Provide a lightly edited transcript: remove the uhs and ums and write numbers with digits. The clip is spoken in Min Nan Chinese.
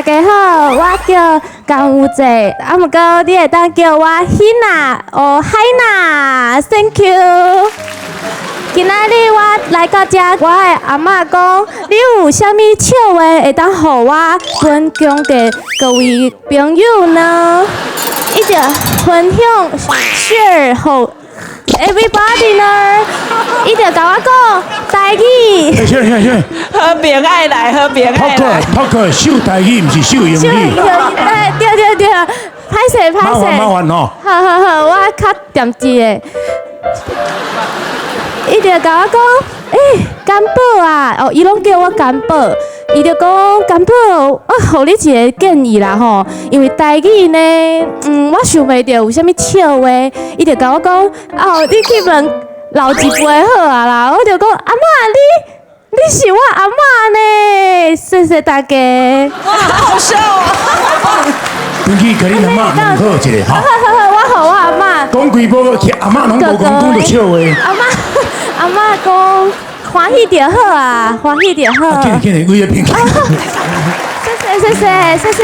大家好，我叫江有济，啊，毋過你會當叫我希娜哦，海娜，Thank you。今仔日我來到遮，我的阿嬤講，你有啥物笑話會當予我分享給各位朋友呢？伊就分享 share 予 everybody 呢？伊就共我講台語。欸，先先先，和平愛來，和平愛來。透過秀台語，毋是秀英語。對對對，歹勢歹勢。麻煩麻煩吼。好好好，我較恬一下。伊就共我講，欸，甘寶啊，哦，伊攏叫我甘寶。伊就講甘寶，我予你一個建議啦吼，因為台語呢，我想袂著有啥物笑話。伊就共我講，哦，你去問老一輩好啊啦。我就講，阿嬤你是我阿嬤呢，謝謝大家。哇，好笑啊！回去共恁阿嬤問好一下哈。好好好，我予我阿嬤。講幾步去，阿嬤攏無講講著笑話。阿嬤，阿嬤講歡喜就好啊，歡喜就好。緊緊，幾個朋友。謝謝謝謝謝謝。